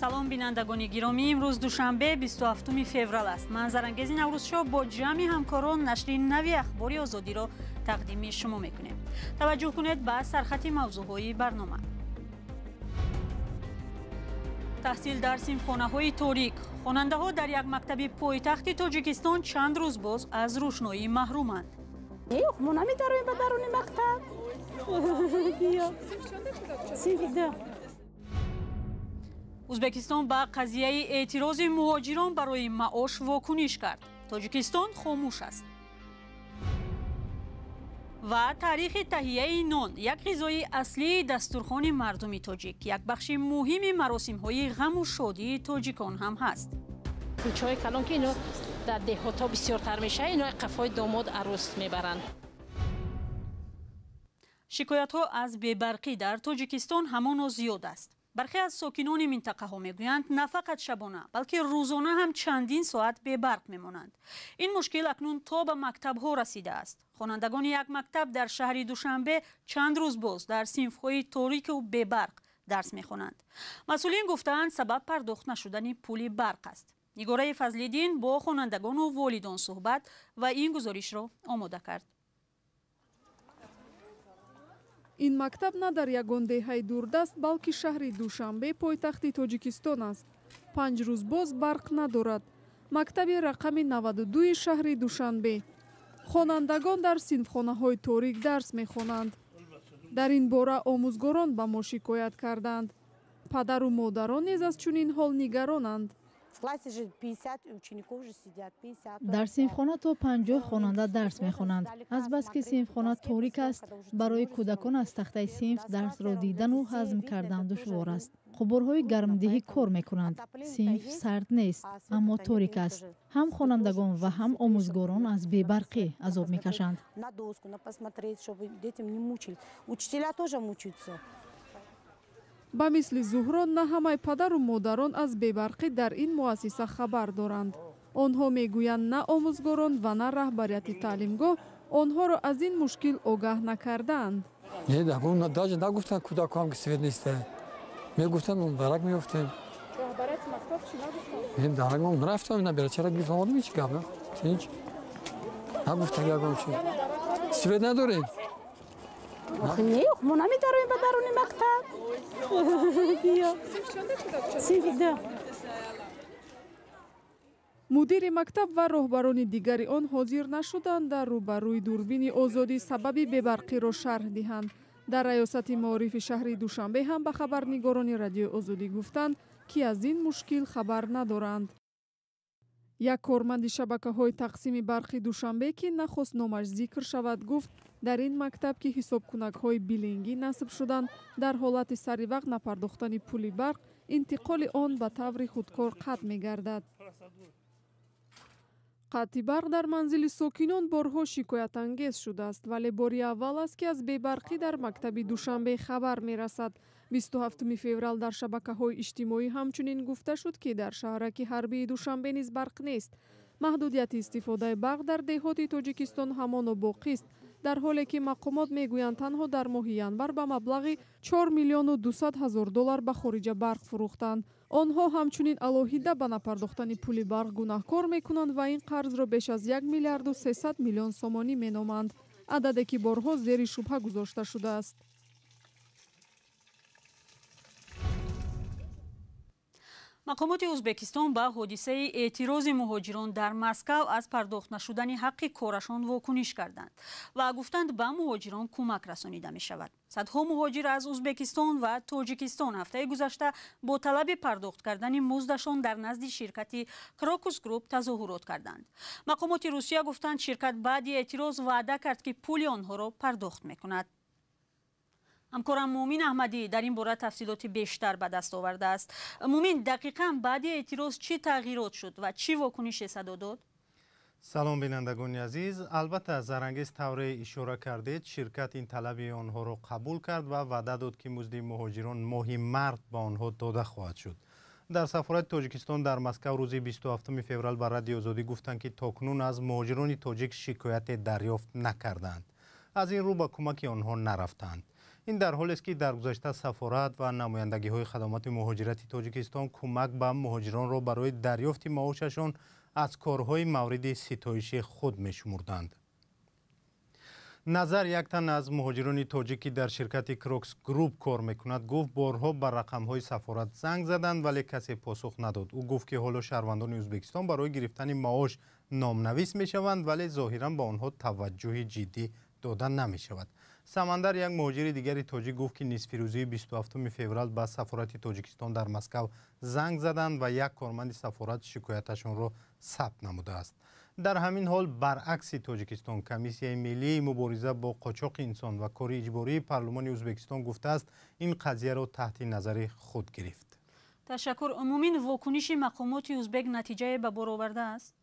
Салом бинандагони гиромӣ, имрӯз душанбе 27 феврал аст. Ман Зарангези Наврӯзшоҳ бо ҷамъи ҳамкорон нашри нави Ахбори Озодиро тақдими шумо мекунем. Таваҷҷӯҳ кунед ба сархати мавзӯъҳои барнома. Таҳсил дар синфхонаҳои торик. Хонандаҳо дар як мактаби пойтахти Тоҷикистон чанд рӯз боз аз рӯшноӣ маҳруманд. Мо намедароем ба даруни мактаб. Синфи ду. Ӯзбекистон ба қазияи эътирози муҳоҷирон барои маош вокуниш кард. Тоҷикистон хомӯш аст. Ва таърихи таҳияи нон, як ғизои аслии дастурхони мардуми тоҷик, як бахши муҳими маросимҳои ғаму шодии тоҷикон ҳам ҳаст. Кӯчаҳои калон, ки ино дар деҳотҳо бисёртар мешавад, ино қафои домод арӯс мебаранд. Шикоятҳо аз бебарқӣ дар Тоҷикистон ҳамоно зиёд аст. Бархе аз сокинони минтақаҳо мегӯянд, на фақат шабона, балки рӯзона ҳам чандин соат бебарқ мемонанд. Ин мушкил акнун то ба мактабҳо расидааст. Хонандагони як мактаб дар шаҳри Душанбе чанд рӯз боз дар синфҳои торику бебарқ дарс мехонанд. Масъулин гуфтаанд, сабаб пардохт нашудани пули барқ аст. Нигораи Фазлиддин бо хонандагону волидон суҳбат ва ин гузоришро омода кард. Ин мактаб на дар ягон деҳаи дурдаст, балки шаҳри Душанбе, пойтахти Тоҷикистон аст. 5 рӯз боз барқ надорад. Мактаби рақами 92 шаҳри Душанбе. Хонандагон дар синфхонаҳои торик дарс мехонанд. Дар ин бора омӯзгорон ба мо шикоят карданд. Падару модарон низ аз чунин ҳол нигаронанд. Дар синфхона то 50 хонанда дарс мехонанд. Азбаски синфхона торик аст, барои кӯдакон аз тахтаи синф дарсро дидану ҳазм кардан душвор аст. Қубурҳои гармдиҳӣ кор мекунанд. Синф сард нест, аммо торик аст. Ҳам хонандагон ва ҳам омӯзгорон аз бебарқӣ азоб мекашанд. Ба мисли Зуҳро, на ҳамаи падару модарон аз бебарқӣ дар ин муассиса хабар доранд. Онҳо мегӯянд, на омӯзгорон ва на раҳбарияти таълимгоҳ онҳоро аз ин мушкил огаҳ накардаанд. Даже нагуфтанд кӯдакҳоам, ки свет нест. Мегуфтанд, дарак меёфтем. Раҳбарияти мактаб чӣ нагуфтанд? Дарак рафтам, набера гирифтам, омадам, ҳеҷ гап ҳеҷ нагуфтанд ягон чиз. Свет надорем. Не, мо намедароем ба даруни мактаб. Синфи ду. Мудири мактаб ва роҳбарони дигари он ҳозир нашуданд дар рӯбарӯи дурбини Озодӣ сабаби бебарқиро шарҳ диҳанд. Дар раёсати маорифи шаҳри Душанбе ҳам ба хабарнигорони Радиои Озодӣ гуфтанд, ки аз ин мушкил хабар надоранд. Як корманди шабакаҳои тақсими барқи Душанбе, ки нахост номаш зикр шавад, гуфт, дар ин мактаб, ки ҳисобкунакҳои билингӣ насб шуданд, дар ҳолати саривақт напардохтани пули барқ, интиқоли он ба таври худкор қатъ мегардад. Қатъи барқ дар манзили сокинон борҳо шикоятангез шудааст, вале бори аввал аст, ки аз бебарқӣ дар мактаби Душанбе хабар мерасад. 27 феврал дар шабакаҳои иҷтимоӣ ҳамчунин гуфта шуд, ки дар шаҳраки ҳарбии Душанбе низ барқ нест. Маҳдудияти истифодаи барқ дар деҳоти Тоҷикистон ҳамоно боқист, дар ҳоле ки мақомот мегӯянд, танҳо дар моҳи январ ба маблағи 4 200 000 доллар ба хориҷа барқ фурӯхтанд. Онҳо ҳамчунин алоҳида ба напардохтани пули барқ гунаҳкор мекунанд ва ин қарзро беш аз 1 миллиарду 300 миллион сомонӣ меноманд, ададе ки борҳо зери шубҳа гузошта шудааст. Мақомоти Ӯзбекистон ба ҳодисаи эътирози муҳоҷирон дар Москав аз пардохт нашудани ҳаққи корашон вокуниш карданд ва гуфтанд, ба муҳоҷирон кӯмак расонида мешавад. Садҳо муҳоҷир аз Ӯзбекистон ва Тоҷикистон ҳафтаи гузашта бо талаби пардохт кардани муздашон дар назди ширкати Крокус Груп тазоҳурот карданд. Мақомоти Русия гуфтанд, ширкат баъди эътироз ваъда кард, ки пули онҳоро пардохт мекунад. Ҳамкорам Муъмин Аҳмадӣ дар ин бора тафсилоти бештар ба даст овардааст. Муъмин, дақиқан баъди эътироз чӣ тағйирот шуд ва чӣ вокунише садо дод? Салом, бинандагони азиз. Албатта, Зарангез, тавре ишора кардед, ширкат ин талаби онҳоро қабул кард ва ваъда дод, ки музди муҳоҷирон моҳи март ба онҳо дода хоҳад шуд. Дар сафорати Тоҷикистон дар Москав рӯзи 27 феврал ба Радиои Озодӣ гуфтанд, ки то кунун аз муҳоҷирони тоҷик шикояте дарёфт накарданд. Аз ин рӯ ба кӯмаки онҳо нарафтанд. Ин дар ҳолест, ки дар гузашта сафорат ва намояндагиҳои хадамоти муҳоҷирати Тоҷикистон кӯмак ба муҳоҷиронро барои дарёфти маошашон аз корҳои мавриди ситоиши худ мешумурданд. Назар, як тан аз муҳоҷирони тоҷик, ки дар ширкати Крокс Груп кор мекунад, гуфт, борҳо ба рақамҳои сафорат занг заданд, вале касе посух надод. Ӯ гуфт, ки ҳоло шаҳрвандони Ӯзбекистон барои гирифтани маош номнавис мешаванд, вале зоҳиран ба онҳо таваҷҷӯҳи ҷиддӣ дода намешавад. Самандар, як муҳоҷири дигари тоҷик, гуфт, ки нисфирӯзии 27 феврал ба сафорати Тоҷикистон дар Москав занг заданд ва як корманди сафорат шикояташонро сабт намудааст. Дар ҳамин ҳол, баръакси Тоҷикистон, Комиссияи миллии мубориза бо қочоқи инсон ва кори иҷбории парлумони Ӯзбекистон гуфтааст, ин қазияро таҳти назари худ гирифт. Ташаккур, Мумин. Вокуниши мақомоти узбек натиҷае ба бор овардааст?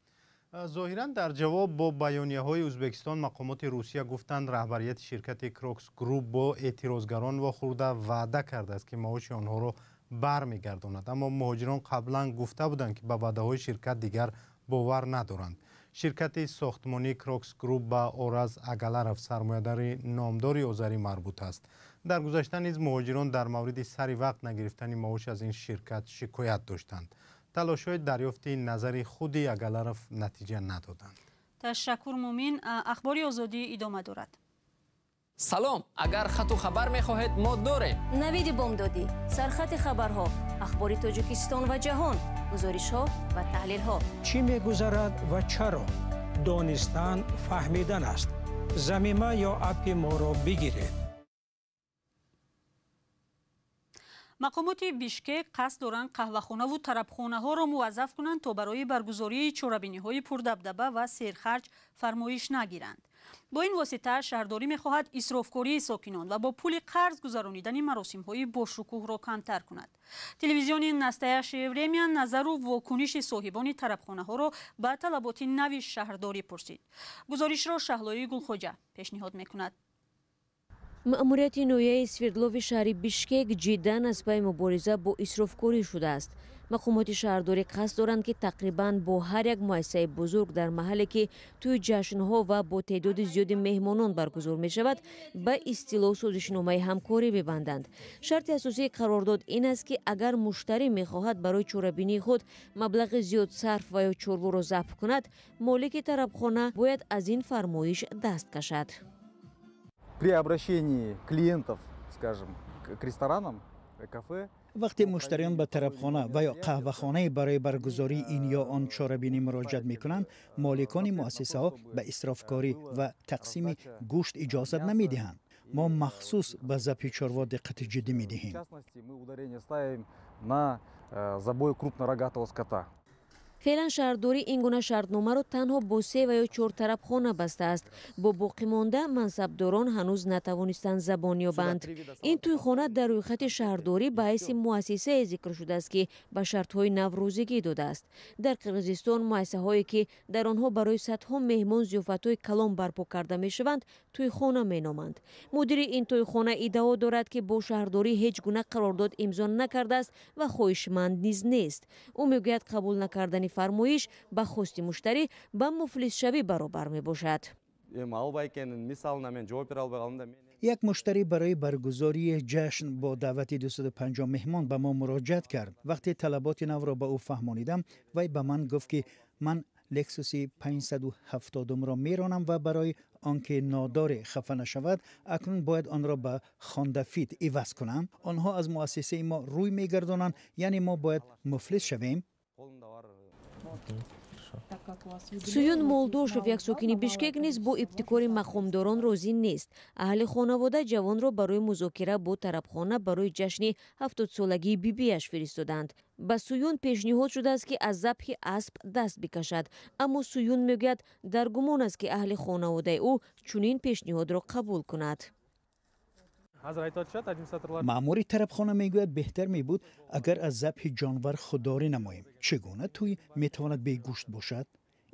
Зоҳиран, дар ҷавоб бо баёнияҳои Ӯзбекистон, мақомоти Русия гуфтанд, раҳбарияти ширкати Крокс Груп бо эътирозгарон вохӯрда, ваъда кардааст, ки маоши онҳоро бармегардонад. Аммо муҳоҷирон қаблан гуфта буданд, ки ба ваъдаҳои ширкат дигар бовар надоранд. Ширкати сохтмонии Крокс Груп ба Ораз Агаларов, сармоядари номдори озарӣ, марбут аст. Дар гузашта низ муҳоҷирон дар мавриди сари вақт нагирифтани маош аз ин ширкат шикоят доштанд. Талошҳои дарёфти назари худи Агаларов натиҷа надоданд. Ташаккур, Мумин. Ахбори Озодӣ идома дорад. Салом, агар хату хабар мехоҳед, мо дорем. Навиди бомдодӣ, сархати хабарҳо, ахбори Тоҷикистон ва ҷаҳон, гузоришҳо ва таҳлилҳо. Чӣ мегузарад ва чаро? Донистан фаҳмидан аст. Замима ё аппи моро бигиред. Мақомоти Бишкек қасд доранд қаҳвахонаву тарабхонаҳоро муваззаф кунанд, то барои баргузории чорабиниҳои пурдабдаба ва серхарҷ фармоиш нагиранд. Бо ин восита шаҳрдорӣ мехоҳад исрофкории сокинон ва бо пули қарз гузаронидани маросимҳои бошукӯҳро камтар кунад. Телевизиони Настоящее время назару вокуниши соҳибони тарабхонаҳоро ба талаботи нави шаҳрдорӣ пурсид. Гузоришро Шаҳлои Гулхоҷа пешниҳод мекунад. Маъмурияти ноҳияи Свердлови шаҳри Бишкек ҷиддан аз пайи мубориза бо исрофкорӣ шудааст. Мақомоти шаҳрдорӣ қасд доранд, ки тақрибан бо ҳар як муассисаи бузург дар маҳалле, ки тӯи ҷашнҳо ва бо теъдоди зиёди меҳмонон баргузор мешавад, ба истилоҳ созишномаи ҳамкорӣ бибанданд. Шарти асосии қарордод ин аст, ки агар муштарӣ мехоҳад барои чорабинии худ маблағи зиёд сарф ва ё чорворо забҳ кунад, молики тарабхона бояд аз ин фармоиш даст кашад. При обращении клиентов, скажем, к ресторанам, кафе, Вақте муштариён ба тарабхона ва ё қаҳвахонае барои баргузории ин ё он чорабинӣ муроҷиат мекунанд, моликони муассисаҳо ба исрофкорӣ ва тақсими гӯшт иҷозат намедиҳанд. Мо махсус ба забҳи чорво диққати ҷиддӣ медиҳем. В частности, мы ударение ставим на забой крупнорогатого скота. Феълан шаҳрдорӣ ин гуна шартномаро танҳо бо се ва ё чор тарабхона бастааст. Бо боқимонда мансабдорон ҳанӯз натавонистанд забон ёбанд. Ин тӯйхона дар рӯйхати шаҳрдорӣ ба ҳайси муассисае зикр шудааст, ки ба шартҳои нав розигӣ додааст. Дар Қирғизистон муассисаҳое, ки дар онҳо барои садҳо меҳмон зиёфатҳои калон барпо карда мешаванд, тӯйхона меноманд. Мудири ин тӯйхона иддао дорад, ки бо шаҳрдорӣ ҳеҷ гуна қарордод имзо накардааст ва хоҳишманд низ нест. Ӯ мегӯяд, қабул накардани фармоиш ба хости муштарӣ ба муфлисшавӣ баробар мебошад. Як муштарӣ барои баргузории ҷашн бо даъвати 250 меҳмон ба мо муроҷиат кард. Вақте талаботи навро ба ӯ фаҳмонидам, вай ба ман гуфт, ки ман Лексуси 570-ро меронам ва барои он ки нодоре хафа нашавад, акнун бояд онро ба Хонда Фит иваз кунам. Онҳо аз муассисаи мо рӯй мегардонанд, яъне мо бояд муфлис шавем. Суюн Молдошев, як сокини Бишкек, низ бо ибтикори мақомдорон розӣ нест. Аҳли хонавода ҷавонро барои музокира бо тарабхона барои ҷашни 70-солагии бибиаш фиристоданд. Ба Суюн пешниҳод шудааст, ки аз забҳи асп даст бикашад, аммо Суюн мегӯяд, дар гумон аст, ки аҳли хонаводаи ӯ чунин пешниҳодро қабул кунад. Маъмури тарабхона мегӯяд, беҳтар мебуд, агар аз забҳи ҷонвар худдорӣ намоем. Чӣ гуна тӯй метавонад бегӯшт бошад?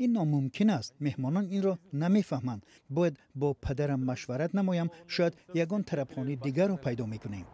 Ин номумкин аст. Меҳмонон инро намефаҳманд. Бояд бо падарам машварат намоям, шояд ягон тарабхонаи дигарро пайдо мекунем.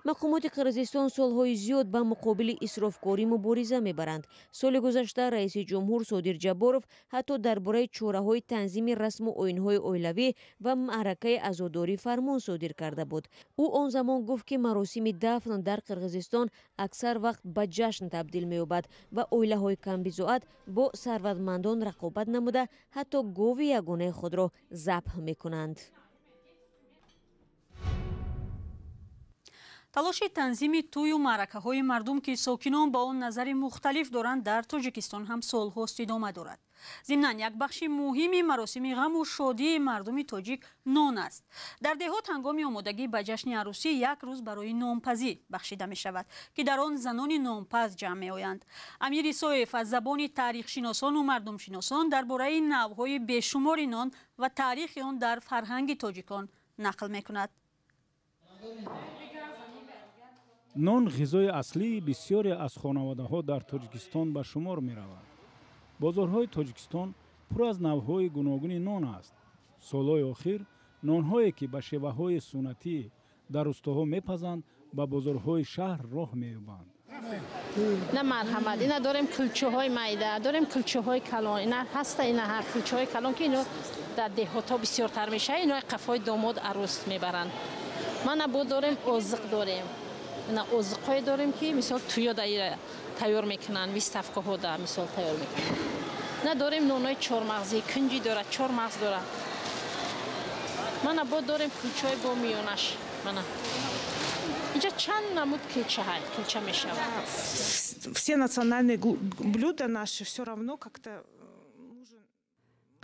Мақомоти Қирғизистон солҳои зиёд ба муқобили исрофкорӣ мубориза мебаранд. Соли гузашта раиси ҷумҳур Содир Ҷабборов ҳатто дар бораи чораҳои танзими расму оинҳои оилавӣ ва маъракаи азодорӣ фармон содир карда буд. Ӯ он замон гуфт, ки маросими дафн дар Қирғизистон аксар вақт ба ҷашн табдил меёбад ва оилаҳои камбизоат бо сарватмандон рақобат намуда, ҳатто гови ягонаи худро забҳ мекунанд. Талоши танзими тӯю маъракаҳои мардум, ки сокинон ба он назари мухталиф доранд, дар Тоҷикистон ҳам солҳост идома дорад. Зимнан як бахши муҳими маросими ғаму шодии мардуми тоҷик нон аст. Дар деҳот ҳангоми омодагӣ ба ҷашни арӯсӣ як рӯз барои нонпазӣ бахшида мешавад, ки дар он занони нонпаз ҷамъ меоянд. Амир Исоев аз забони таърихшиносону мардумшиносон дар бораи навъҳои бешумори нон ва таърихи он дар фарҳанги тоҷикон нақл мекунад. Нон ғизои аслии бисёре аз хонаводаҳо дар Тоҷикистон ба шумор меравад. Бозорҳои Тоҷикистон пур аз навъҳои гуногуни нон аст. Солҳои охир нонҳое, ки ба шеваҳои суннатӣ дар рустоҳо мепазанд, ба бозорҳои шаҳр роҳ меёбанд. На, марҳамат, ина дорем кулчаҳои майда, дорем кулчаҳои калон, ина ҳаста, ина ҳар кулчаҳои калон, ки ино дар деҳотҳо бисёртар мешавад, ино қафои домод арӯс мебаранд. Мана бо дорем озиқ дорем. Ина озиқҳое дорем, ки мисол туё даира тайёр мекунанд, виставкаҳо да мисол тайёр мекунанд. На дорем нонои чормағзӣ, кунҷи дорад, чормағз дорад. Мана бо дорем кулчаҳои бо миёнаш. Мана инҷа чанд намуд кулча ҳаст, кулча мешавад. Все национальные блюда наши все равно как-то.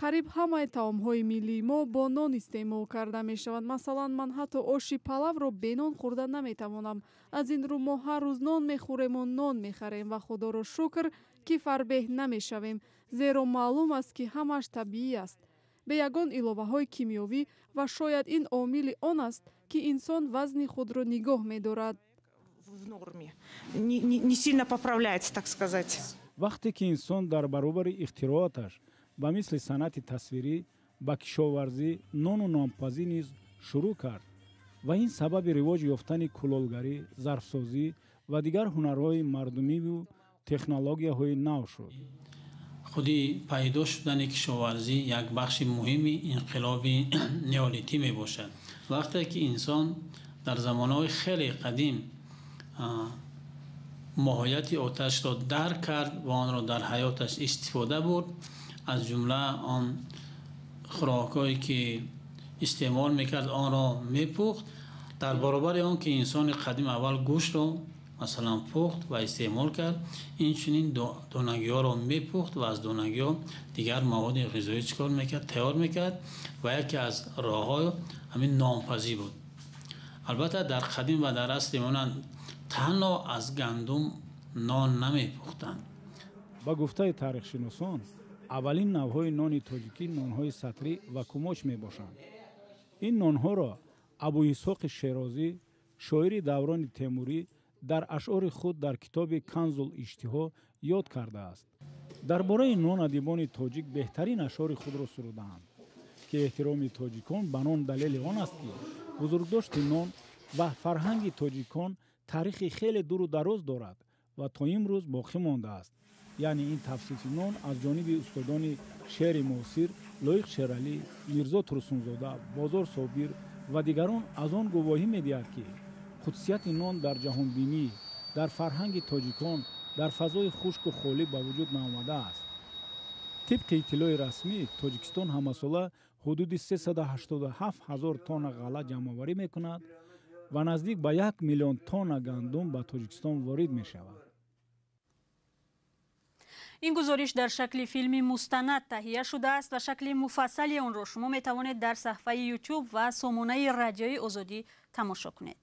Қариб ҳамаи таомҳои миллии мо бо нон истеъмол карда мешаванд. Масалан, ман ҳатто оши палавро бе нон хӯрда наметавонам. Аз ин рӯ мо ҳар рӯз нон мехӯрему нон мехарем ва худоро шукр, ки фарбеҳ намешавем, зеро маълум аст, ки ҳамааш табиӣ аст, бе ягон иловаҳои кимиёвӣ, ва шояд ин омили он аст, ки инсон вазни худро нигоҳ медорад. В норме не сильно поправляется, так сказать. Вақте ки инсон дар баробари ихтирооташ ба мисли санъати тасвирӣ ба кишоварзӣ, нону нонпазӣ низ шурӯъ кард ва ин сабаби ривоҷ ёфтани кулолгарӣ, зарфсозӣ ва дигар ҳунарҳои мардумиву технологияҳои нав шуд. Худи пайдо шудани кишоварзӣ як бахши муҳими инқилоби неолитӣ мебошад. Вақте ки инсон дар замонҳои хеле қадим моҳияти оташро дарк кард ва онро дар ҳаёташ истифода бурд, аз ҷумла он хӯрокҳое ки истеъмол мекард, онро мепухт. Дар баробари он ки инсони қадим аввал гӯштро масалан пухт ва истеъмол кард, инчунин донагиҳоро мепухт ва аз донагиҳо дигар маводи ғизоӣ чӣ кор мекард, тайёр мекард ва яке аз роҳҳо ҳамин нонпазӣ буд. Албатта, дар қадим ва дар асри монанд танҳо аз гандум нон намепухтанд. Ба гуфтаи таърихшиносон, аввалин навъҳои нони тоҷикӣ нонҳои сатрӣ ва кумоч мебошанд. Ин нонҳоро Абуисҳоқи Шерозӣ, шоири даврони Темурӣ, дар ашъори худ дар китоби Канзул иштиҳо ёд кардааст. Дар бораи нон адибони тоҷик беҳтарин ашъори худро сурудаанд, ки эҳтироми тоҷикон ба нон далели он аст, ки бузургдошти нон ва фарҳанги тоҷикон таърихи хеле дуру дароз дорад ва то имрӯз боқӣ мондааст. Яъне ин тавсифи нон аз ҷониби устодони шеъри муосир Лоиқ Шералӣ, Мирзо Турсунзода, Бозор Собир ва дигарон аз он гувоҳӣ медиҳад, ки қудсияти нон дар ҷаҳонбинӣ, дар фарҳанги тоҷикон дар фазои хушку холӣ ба вуҷуд наомадааст. Тибқи иттилои расмӣ, Тоҷикистон ҳамасола ҳудуди 387 ҳазор тонна ғалла ҷамъоварӣ мекунад ва наздик ба 1 миллион тонна гандум ба Тоҷикистон ворид мешавад. Ин гузориш дар шакли филми мустанад таҳия шудааст ва шакли муфассали онро шумо метавонед дар саҳифаи YouTube ва сомонаи Радиои Озодӣ тамошо кунед.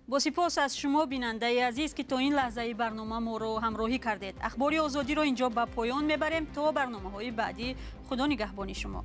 Бо сипос аз шумо, бинандаи азиз, ки то ин лаҳзаи барнома моро ҳамроҳӣ кардед. Ахбори Озодиро инҷо ба поён мебарем. То барномаҳои баъдӣ, Худо нигаҳбони шумо.